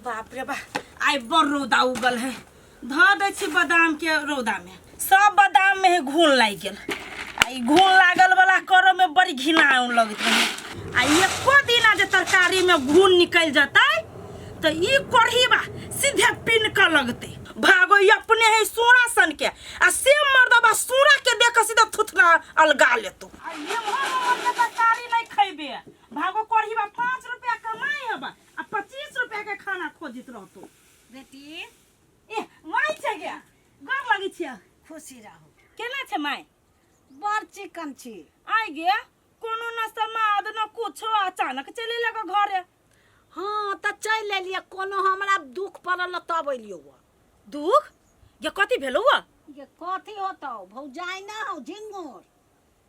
बाप रे बा, आइ बड़ रौदा उगल है। धऽ दै छी बादाम के रौदा में, सब बादाम में है घुन लागि गेल। आ ई घुन लागल वाला करऽ में बड़ी घिनाउन लगैत रहे। आ एको दिना जे तरकारी में घुन निकलि जतै तऽ ई कढ़ी बा सीधे पिन कऽ लगतै। भागो ई अपने है सोना सन के, आ से मर्दबा सोना के देख के सीधे थुथना अलगा लेतो। आ एम्हर ओम्हर के तरकारी नहीं खैबे। भागो कढ़ी बा 5 रुपया कमाई हबा आ 25 रुपया के खाना खोजित रहतो। बेटी ए माय छै गे, गोर लगै छियै। खुशी रहू। केना छै माय? बड़ चिकन छी। आइ गे कोनो न समाद न कुछो, अचानक चलि एलक घरे। हाँ तऽ चलि एलियै, कोनो हमरा दुख पड़ल तब एलियौ। दुख गे कथी भेलौ? गे कथी होतौ, भौजाइ न हौ झिंगुर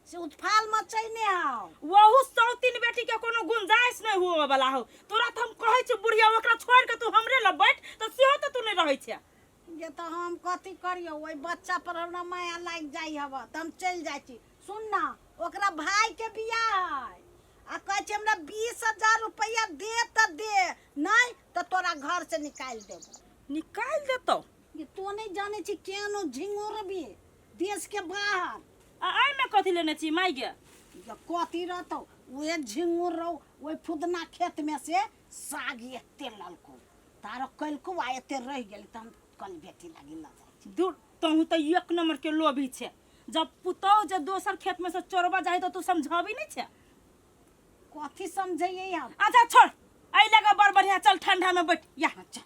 से उत्फाल मचैने हौ। वहु सौतीन बेटी के कोनो गुंजाइश नहीं हुए वाला हो। तोरा तऽ हम कहै छी बुढ़िया ओकरा छोड़ के तू हमरे लग बैठ, तऽ सेहो तऽ तू नहीं रहै छै। जे तऽ हम कथी करियौ, ओहि बच्चा पर हमरा माया लागि जाइ हब तऽ हम चलि जाइ छी। सुन न, ओकरा भाई के बियाह है आ कहै छै हमरा 20,000 रुपैआ दे तऽ दे, नहीं तऽ तोरा घर से निकालि देबो। निकालि देतौ? ये तो नहीं जाने छी केहन झिंगुर भी देश के बाहर। आ एहिमे कथी लेने छी माय गे? ये कथी रहतौ, उहे झिंगुर रहो, ओहि फुदना खेत में से साग एते ललको तारो कलको आ एते रह गेल त हम कल बेटी लागी ल जाइ छी। दूर तहु तऽ एक नंबर के लोभी छे। जब पुतहु जे दोसर खेत में से चोरबा जाय तऽ तू समझाबी नहीं छे? कथी समझैयै हम? अच्छा छोड़, एहि लगा बड़ बढ़िया, चल ठंडा में बैठ या। अच्छा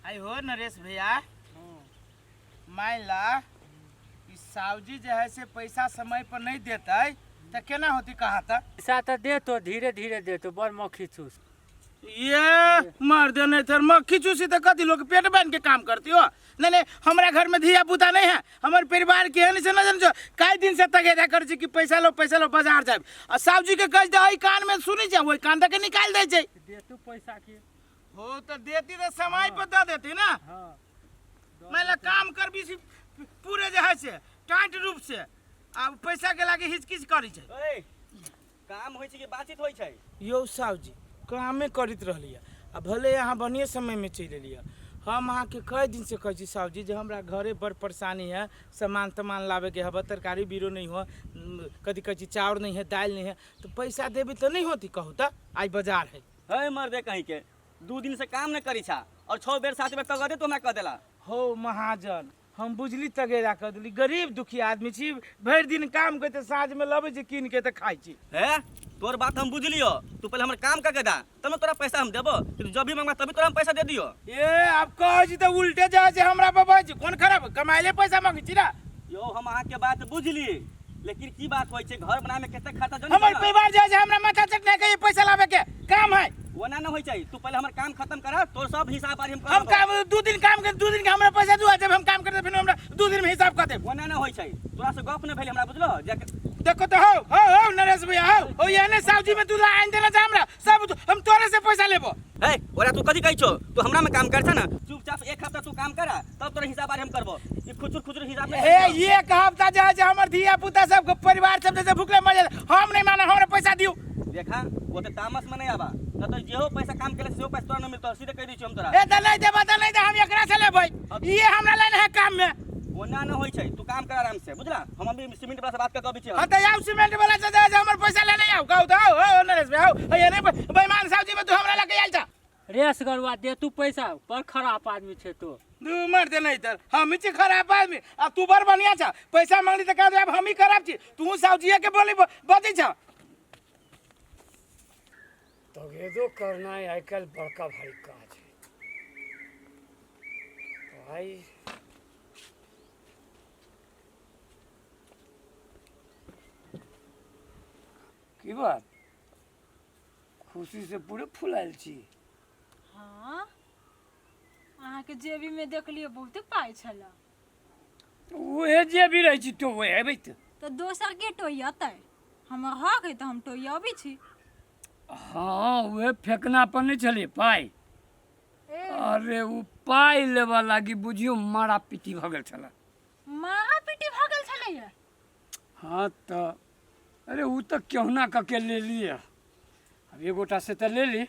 आई हो नरेश भैया, मान ला कि सावजी जे है से पैसा समय पर नहीं देते तो केना होती कहा था? पैसा तो दे तो धीरे धीरे दे तो बड़ मक्खी चूस। ये मर दे नहीं तर मक्खी चूसी तो कथी लोग पेट बांध के काम करती हो? नहीं नहीं, हमारा घर में धिया पुता नहीं है, हमारे परिवार के है से न जान कई दिन से तगेदा कर छी कि पैसा लो पैसा लो बाजार जाए, आ सावजी के कह दे ओई कान में सुनी जा ओई कान तक निकाल दे छै। दे तू पैसा के हो तो देती तो समय पर दे देती ना। हाँ मैं ला काम कर भी पूरे जे है से टाइट रूप से आ पैसा के लागे हिचकिच करी छै। ए, काम होइ छै कि बातचीत होइ छै? यौ साहु जी, कामे करैत रहलियै आ भले अहाँ बढ़िए समयमे चलि एलियै। हम अहाँके कई दिनसँ कहै छी साहु जी जे हमरा घरे बड़ परेशानी है, सामान तमान लाबैके हबे, तरकारी बीरो नहीं हो, कथी कहै छी चाउर नहीं है, दालि नहीं है, तऽ पैसा देबै तऽ नहीं होती कहू तऽ आइ बाजार है। हे मर्दे कहीं के 2 दिन से काम नहीं करी छा और 6 बेर 7 बेर तगदे तो हमरा कह देला। हो महाजन, हम बुझली तगेरा कर देली, गरीब दुखी आदमी छी, भरि दिन काम करते साँझमे लबै छी कीन के तऽ खाइ छी। हे तोर बात हम बुझलियो, तू पहले हमर काम कर के दा तब न तोरा पैसा हम देबो, तू जब भी मांगबा तभी तोरा हम पैसा दे दियो। ए आब कहै छी तऽ उल्टे जाइ छै हमरा पर बजै छी, कोन खराब कमाइले पैसा मांगै छी ना। यो हम अहाँ के बात बुझली, लेकिन की बात होइ छै घर बनावे में कते खर्चा जन हमर परिवार जाइ छै हमरा माथा चटने के पैसा लाबे के काम है। ओना न होइ छै, तू पहले हमर काम खत्म करा, तोर सब हिसाब बारी हम हम करब। काम 2 दिन काम के 2 दिन के हमरा पैसा दू, जब हम काम करते फिर हमरा 2 दिन में हिसाब कर देब। ओना न होइ छै, तोरा से गप न भेल हमरा बुझलो जे देखो तो हो हो हो नरेश भैया हो हो ये साहु जी में तू ला आइन देना छै हमरा सब, हम तोरे से पैसा लेबो। हे ओरा तू कथी कहै छो, तू हमरा में काम कर छ ना, चुपचाप 1 हफ्ता तू काम करा तब तोरा हिसाब बारी हम करबो। ई खुचुर खुचुर हिसाब नहीं हे करबो। 1 हफ्ता जे है से हमर धिया पुता सब के परिवार सब जैसे भूखले मर जाए, हम नहीं माना, हमरा पैसा दियो। देखा वो तो तामस में नहीं आबा, न तो जेहो पैसा काम केले सेहो पैसा तोरा न मिलतो, सीधे कह दै छियो हम तोरा। ए त नहीं देबा त नहीं दे, हम एकरा से लेबै, ये हमरा लाइन है काम में। ओना न होई छै, तू काम कर आराम से बुझला, हम अभी सीमेंट वाला से बात कर के अबै छियो। हां त आउ सीमेंट वाला से जे हमर पैसा लेने आउ, कहू त आओ, आओ नरेश भाई आओ, ये नहीं बेईमान साहु जी में तू हमरा लके आयल छ। रेस गरुआ दे तू पैसा, बड़ खराब आदमी छे तू। तू मर दे नहीं तर हम छी खराब आदमी आ तू बड़ बढ़िया छ, पैसा मांगली त कह दे अब हम ही खराब छी, तू साहु जी के बोली बजै छ। तगेदो करनाइ आइ काल्हि बड़का भारी काज है। भाई की बात, खुशी से पूरे फुलायल छी? हाँ, अहाँके जेबी में देखलियै बहुते पाइ छलै। उहे जेबी रहै छी तो उहे हेबै तऽ। तऽ दोसर के टोइयतै? हमर हक है तऽ हम टोइयबै छी। हाँ, उहे फेकना पर नहि छलै पाइ। ए। अरे उ पाइ लेबऽ लागी बुझियौ मारा पीटी भऽ गेल छलै। मारा पीटी भऽ गेल छलैया? हाँ तऽ अरे उ तऽ केहुना कऽ के लेलियै, अब एगोटा से तऽ लेली,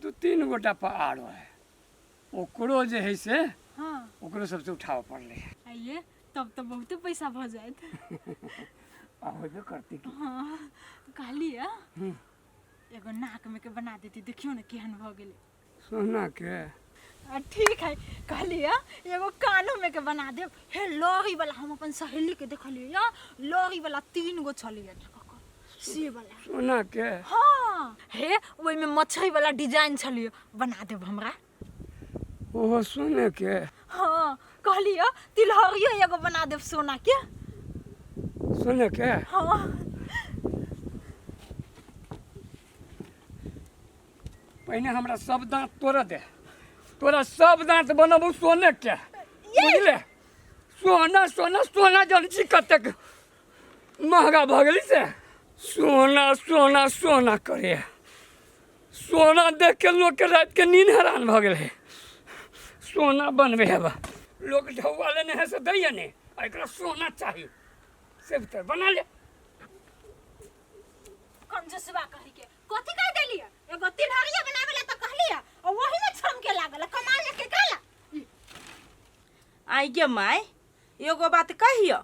दू तीन गोटा पर आरो है, ओकरो जे है से हाँ। ओकरो सबसे उठाबऽ पड़लै। आइए तब तऽ बहुते पैसा भऽ जायत। आ होबे करतै की। हाँ, कहलियै एगो नाक में के बना देती, देखियौ ने केहन भऽ गेलै। सोना के? आ ठीक है, कहलियै एगो कानो में के बना देब। हे लॉरी वाला हम अपन सहेली के देखलियै या लॉरी वाला 3 गो छलैया से वाला। सोना के? हाँ, हे ओहिमे मछली वाला डिजाइन छलियै, बना देब हमरा। ओहो सोने के? हाँ, कहलियै तिलहरियो एगो बना देब सोना के। सोने के? हाँ। पहिने हमरा सब दाँत तोड़ दे, तोरा सब दाँत बनबू सोने के, बुझले? सोना सोना सोना जन छी कतेक महगा भऽ गेलै से। सोना सोना सोना करे, सोना देख के लोग के रात के नींद हैरान भऽ गेलै। सोना बनबे हेबा, लोग ढौआ लेने है से दैया ने, आ एकरा सोना चाही से तऽ बना ले। कंजूसवा कही के कथी कह देलियै? एगो तिलहरिया बनावे ला तऽ कहलियै आ वही में छमके लागल कमाल के काला। आई गे माय, एगो बात कहियो।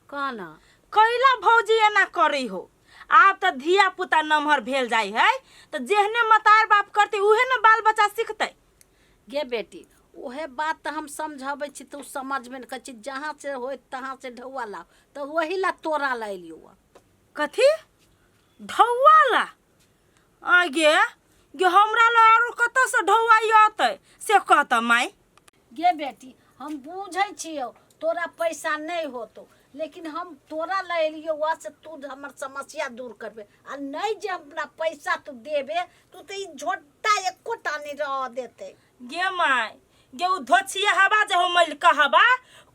कहना। कैला भौजी एना करै हो? आब तऽ धिया पुता नमहर भेल जाइ है तऽ जेहने मतार बाप करतै उहे ने बाल बच्चा सिखतै। गे बेटी, उहे बात तऽ हम समझाबै छी तऽ ओ समझबे नहि करै छी। जहाँ से होय तहाँ से ढौआ लाओ, तऽ वही ला तोरा ला एलियौ। कथी ढौआ ला? आ गे गे हमरा ला आरो कतऽसँ ढौआ अतै से कहतऽ माय। गे बेटी, हम बुझै छियौ तोरा पैसा नहि होतौ, लेकिन हम तोरा लए एलियौ वहाँ से तू हमर समस्या दूर करबे, आ नहि जे हमरा पैसा तू देबे तू तऽ ई झोटा एकोटा नहि रह देतै। गे माय गे, उ धोछिए हवा जे हो मल कहबा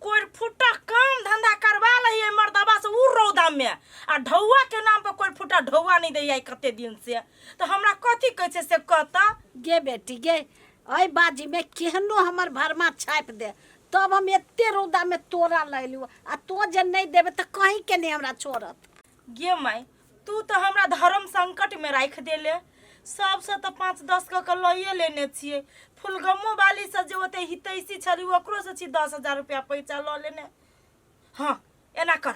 कोइ फुटा काम धंधा करवा लही मर्दबा से उ रौदा में, आ ढौआ के नाम पर कोइ फुटा ढौआ नहीं दैया कते दिन से, तो हमरा कथी कहै छै से कहता। गे बेटी गे, एहि बाजी में केहनो हमर भरमा छापि दे तब हम एते रौदा में तोरा लए लियौ, आ तो जे नहीं देबे तऽ कहीं के नहीं हमरा छोड़त। गे माय, तू तऽ हमरा धर्म संकट में राखि देले। सबसँ तऽ 5-10 कऽ के लइए लेने छियै। फुलगमो वाली से जे ओते हितैषी छली ओकरो से छी 10,000 रुपया पैसा लऽ लेने। हाँ एना कर,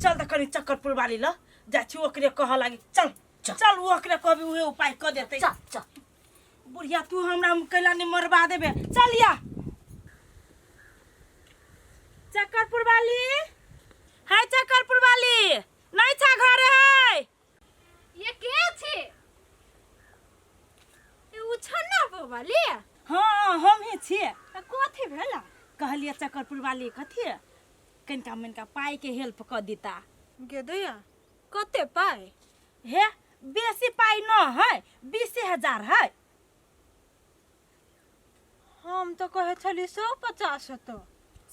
चल तऽ कनी चक्करपुर वाली ल जाइ छी ओकरे कहऽ लागी। चल चल, ओकरे कहबी उहे उपाय कऽ देतै। चल चल। बुढ़िया तू हमरा कैला नहीं मरवा देबे, चल या। चक्करपुर वाली है, चक्करपुर वाली नहीं छा घर है। ये के छे? ए उ छन्ना वाली? हाँ हम ही छियै। आ कथी भेला? कहलियै चक्करपुर वाली कथी कनिका मनिका पाई के हेल्प कऽ देता। गे दैया कते पाई? हे बेसी पाई न है, 20,000 है। हम तऽ कहै छली 150 हेतौ।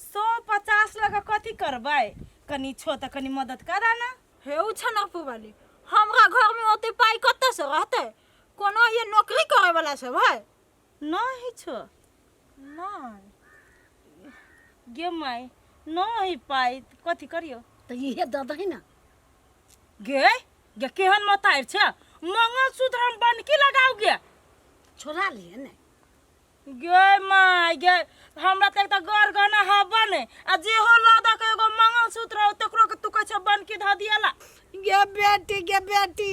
150 लऽ कऽ कथी करबै? कनी छो तऽ कनी मदद करा ना। हे उ छनकपुर वाली, हमरा घर में ओते पाई कतऽ से रहतै? कोनो ये नौकरी करे वाला सब है? नहीं छो। नहीं। गे माय नहीं पाई कथी करियो? तऽ इहे दऽ दही ना। गे गे केहन मतारि छै, मंगलसूत्र हम बनकी लगाउ गे? छोड़ा लिए ने। गे my गे, हमरा तऽ एकटा गर गहना हबा ने, आ जेहो लऽ दऽ के एगो मंगलसूत्र हो तकरो के तू कहै छ बनकी धऽ दियला। गे बेटी गे बेटी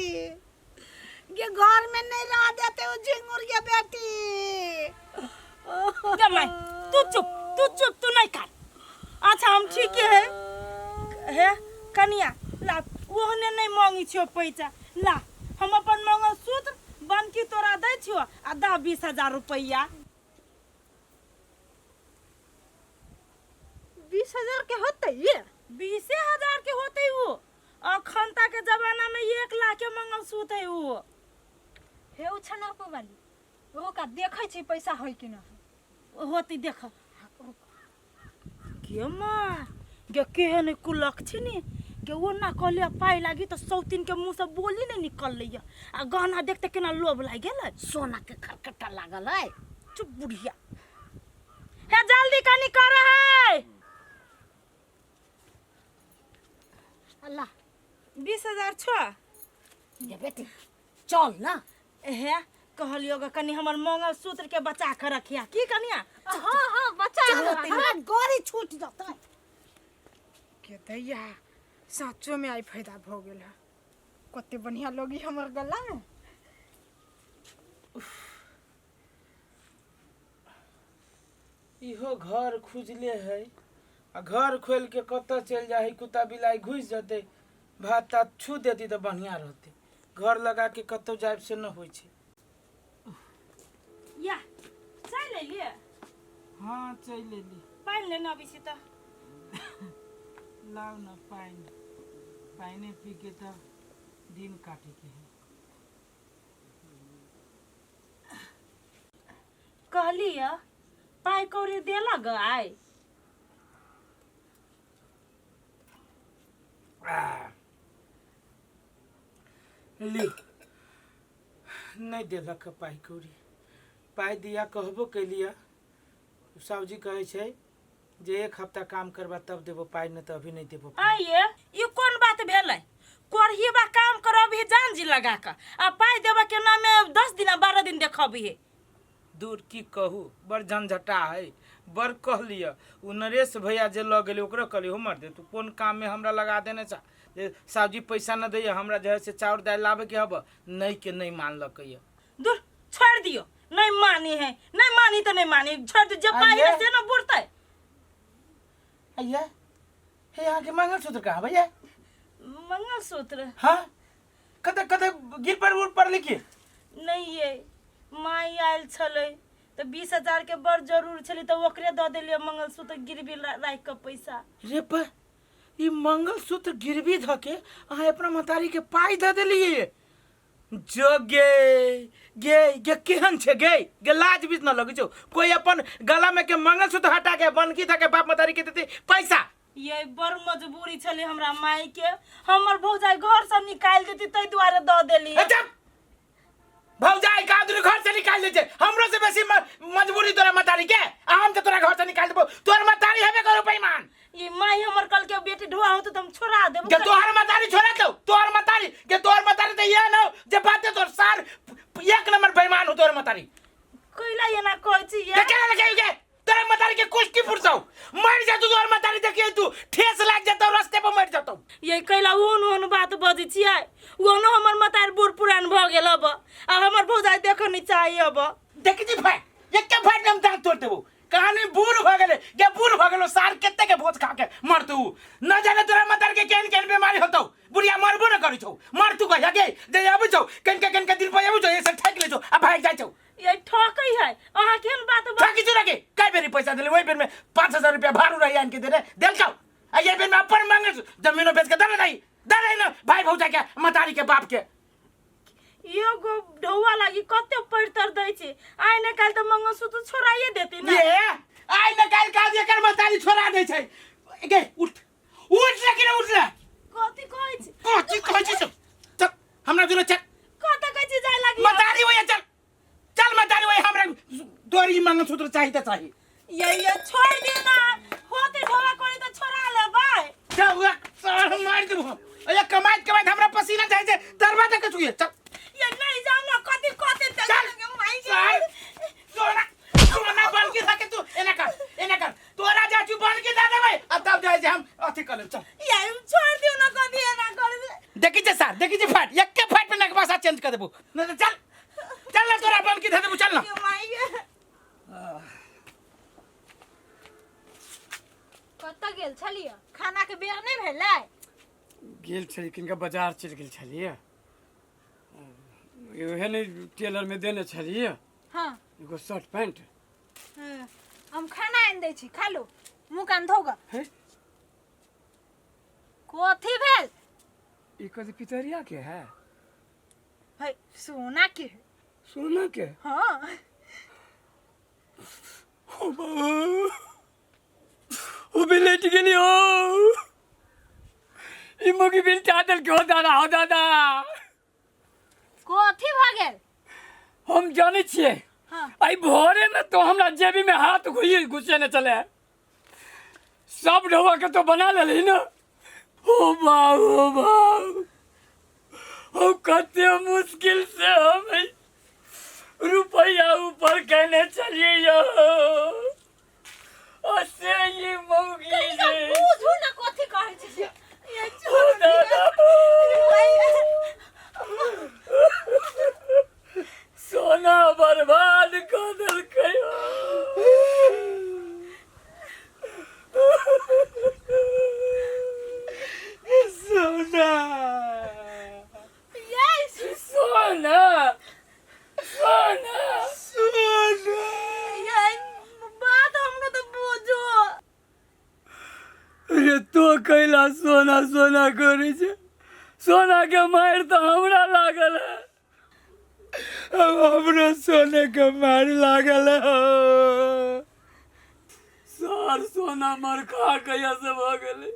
गे, घर में नहीं रह देते उ झिंगुर गे बेटी। गे my तू चुप, तू चुप, तू नहीं कर। अच्छा हम ठीक है हे कनिया ला, ओहने नहीं मांगी छियो पैसा, ला हम अपन मंगलसूत्र बनकी तोरा दै छियो आ दा 20,000 रुपैया। 20,000 के होतै ये? 20,000 के होतै वो, अखन तक के जमाना में 1 लाख के मंगलसूत्र है वो। हे उ छनरपुर वाली, रोका देखै छी पैसा है कि नहीं होतै देख। गे माँ गे केहन कुलक्षणी गे, ओना कहलियै पाइ लागी तऽ सौतीन के मुँह से बोली नहीं निकललै, आ गहना देखते केना लोभ लागि गेलै। सोना के खरकटा लागल है। चुप बुढ़िया, हे जल्दी कनी कर है। अल्लाह 20,000 छो। गे बेटी चल ना। हे कहलियो ग कनी हमर मंगलसूत्र के बचा के रखिया की कनिया। हाँ हाँ बचा चलो के हमरा गड़ी छूट जतै। के दैया साँचो में आई फायदा भऽ गेल है, कते बढ़िया लगी हमर गला में। इहो घर खुजले है आ घर खोल के कतऽ चलि जाइ है, कुत्ता बिलाइ घुसि जेतै, भात तात छू देती तऽ बढ़िआँ रहतै। घर लगा के कतौ जायब से न होइ छै। या चलि एलियै? हाँ चलि एली। पानि लेने अबै छी तऽ। लाउ न पानि, पानिए पी के तऽ दिन काटैके है। कहली पाइ कौड़ी देलक ग आइ? ली नहि देलक पाइ कौड़ी। पाइ दिया कहबो केलियै, साहुजी कहै छै जे एक हफ्ता काम करबा तब देबो पाइ, नहि तऽ अभी नहि देबो पाइ। आइए ई कोन बात भेलै? कोढ़ियबा काम करबही जान जी लगा कऽ आ पाइ देबऽ के नामे 10 दिन आ 12 दिन देखबही। दूर की कहू, बड़ झंझटा है। बड़ कहलियै ओ नरेश भैया जे लऽ गेलै ओकरो कहलियै हमर दे तू कोन काममे हमरा लगा देने छा जे साहुजी पैसा न दैया, हमरा जे है से चाउर दालि लाबैके हब, नहि के नहि मानलकै। दूर छोड़ि दियौ, नहीं मानी है, नहीं मानी तो नहीं मानी, छोड़ दियौ, जे पाइ है से न बुड़तै। अय्या हे अहाँके मंगलसूत्र कहाँ भैया? मंगलसूत्र? हाँ कतऽ कतऽ गिर पर उड़ पड़लै की? नहीं ये माई आयल छलै तऽ 20,000 के बड़ जरूर छलै तऽ ओकरे दऽ देलियै मंगलसूत्र गिरवी राखि कऽ पैसा। रे पर ई मंगलसूत्र गिरवी धऽ के अहाँ अपना महतारी के पाइ दऽ देलियै? जो गे गे गे केहन छै गे गे, लाज भी न लगै छौ? कोई अपन गला में के मंगलसूत्र हटा के बनकी धऽ के बाप महतारी के देतै पैसा? ये बड़ मजबूरी छलै हमरा माई के, हमर भौजाई घर से निकालि देती ताहि दुआरे दऽ देलियै। अच्छा भौजाई का दुनू घर से निकाल दे छै, हमरो से बेसी मजबूरी तोरा महतारी के, आ हम तऽ तोरा घर से निकाल देबो, तोहर महतारी हेबे करो बेईमान। ये माई हमर कल के बेटी ढोआ होतो त हम छोड़ा देबो। के तोहर महतारी छोड़ा दो, तोहर महतारी के तोहर महतारी त ये न जे बाते तोर सार एक नंबर बेईमान हो तोहर महतारी। कैला एना कहै छी के केना लगे के तोरा महतारी के कुछ की फुर्सौ मर जा तू, तोहर महतारी देखिए तू ठेस लाग जतौ रास्ते पर मर जतौ। ये कैला ओहन ओहन बात बजै छियै? ओहनो हमर महतारी बूढ़ पुरान भऽ गेल अब, आ हमर भौजाई देखऽ नहि चाही अब। देखी जी भाई एके फाट हम दांत तोड़ देबो। कहानी बूढ़ भऽ गेलै गे, बूढ़ भऽ गेलो सार कते के भोज खा के मरतू, न जाने तोरा मदर के केहन केहन बीमारी होतौ, बुढ़िया मरबो न करै छौ, मरतू कहिया गे जे आबै छौ केहन के केहन के दिन पर आबै छौ, ऐसे ठकि लै छौ आ भागि जाइ छौ। ये ठकै है अहाँ केहन बात ठकी छौ गे? कई बेरी पैसा देले, ओहि बेर में 5000 रुपया भाड़ू रही आनि के देने देलकौ, आ ये बेर में अपन मांगे जमीनो बेच के दे नहीं दे न भाई भौजा के मतारी के बाप के। एगो ढौआ लागी कते पैर दै छै, आइ ने काल्हि तऽ मंगलसूत्र छोड़ाइए देती ने। ये आइ ने काल्हि काज एकर मतारी छोड़ा दै छै। गे उठ उठ रे कि उठ रे। कथी कहै छी? कथी कहै छी सब? चल हमरा दुनू चल। कतऽ कहै छी जाय लागी? मतारी होइए चल चल मतारी होइए, हमरा तोरी मंगलसूत्र चाही तऽ चाही। ये छोड़ दे ना, होते ढौआ करी तऽ छोड़ा लेबै। चल उहे सर मारि देबो हम। अरे कमाइत कमाइत हमरा पसीना जाइ छै तरबा तक छुए। चल ये नहीं जाऊ ना, कथी कथी चल। माई के। सर सोना सोना बन के थाके तू एना कर एना कर, तोरा जा तू बन के दे देबै आ तब जाइ छै हम अथी कर लेब। चल ये छोड़ दियो ना, कथी एना कर। देखी छै सर, देखी छै फाट एके फाट पे नकबासा चेंज कर देबो। नहीं तो चल चल ना तोरा बन के दे देबो, चल ना। ये माई के। कतऽ गेल छलियै? खाना के बेर नहि भेलै? गेल छलियै किनका बाजार चलि गेल छलियै, उहे ने टेलर में देने छलियै। हाँ एगो शर्ट पैंट। हाँ, हम खाना आनि दै छी, खा लो, मुँह कान धो ग। हे कथी भेल? ई कथी पितरिया के है? है सोना के है। सोना के? हाँ। ओ बाबू ओ भी लेट गेली हो, ई मुगी बिल चादर के हो दादा हो दादा। कथी भऽ गेल? हम जानै छियै। हाँ। आई भोरे में तो हमरा जेबी में हाथ घुसे घुसेने चले, सब ढोआ के तो बना लेली ना। ओ बाबू ओ बाबू ओ कते मुश्किल से हम रुपैया ऊपर केने चलिए यौ आ से ई मौगी जे बुझू ना कथी कहै छी से। ये ओ छोड़ दादा सोना बर्बाद कऽ देलकै सोना ये सोना सोना सोना ये बात हमरो तो बुझो अरे तो कैला सोना सोना करै छै सोना के मारि तऽ हमरा लागल है अब हमरो सोने के मार लागल हो सार सोना मरखा कहिया से भऽ गेलै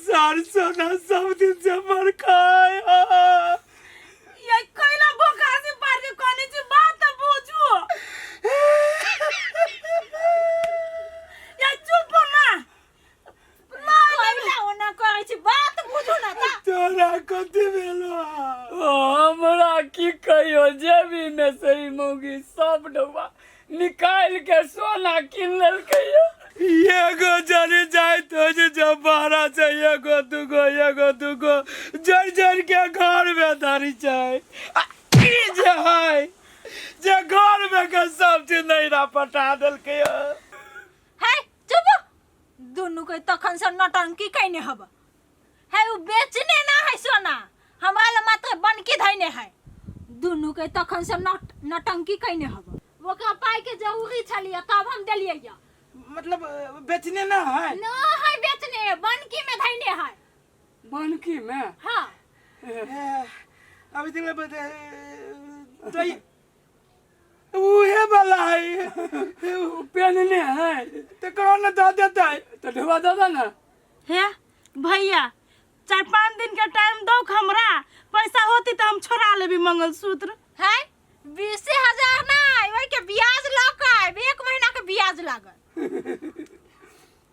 सार सोना सब दिन से मर खाए ये कैला बोकासी पार के कहने छी बात तो बुझो ये चुप हो ना कैला ओना कहै छी बात बुझू ना ता तोरा कथी भेलो ओ हमरा की कहियो जेबी में से ई मौगी सब डौआ निकालि के सोना कीन लेलकै यौ। एगो जरी जाइत हो जे जब बाहरा से एगो दूगो एगो दूगो जर जर के घर में धरी छै आ ई जे है जे घर में के सब चीज नैरा पटा देलकै हँ। है चुप दुनू के तखन से नौटंकी कैने हब है उ बेचने ना है सोना हमरा ला मात्र बनकी धैने है दुनू के तखन से नौटंकी कैने हब ओकरा पाई के जरूरी छलिए तब हम देलिए या मतलब बेचने ना है ना है बेचने बनकी में धैने है बनकी में हाँ अभी तक तो उहे वाला है उ पेनने है तो कौन दऽ देतै तऽ ढोआ दऽ दे ने हे भैया 4-5 दिन के टाइम दो हमरा पैसा होती तो हम छोड़ा लेबी मंगलसूत्र है 20,000 नहीं ओहि के ब्याज लऽ के आयब 1 महीना के ब्याज लागल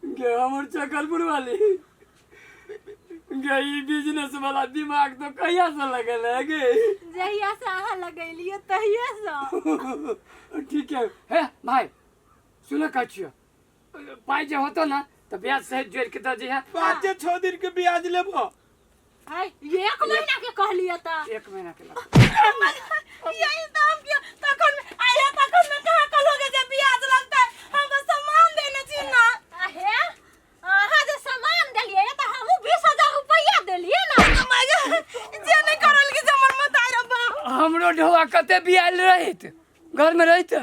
गे हमर चकलपुर वाली गे ई बिजनेस वाला दिमाग तो कहिया से लगल है गे जहिया से अहाँ लगेलिए तहिया से ठीक है हे भाई सुनो कहै छियौ पाइ जे होतो ना तऽ ब्याज सहित जोड़ि के दऽ जइहे 5-6 दिन के ब्याज लेबो है 1 महीना के कहलिए तऽ 1 महीना के लगतौ यही तो हम किया तखन आया तखन में कहाँ कहलोगे जे ब्याज लगतै हम तो सामान देने छी ना हे अहाँ जे सामान देलिए तऽ हमहूँ 20,000 रुपैआ देलिए ना जे नहि करल कि जे हमर मताई रे बाप हमरो ढोआ कते बियाल रहित घर में रहित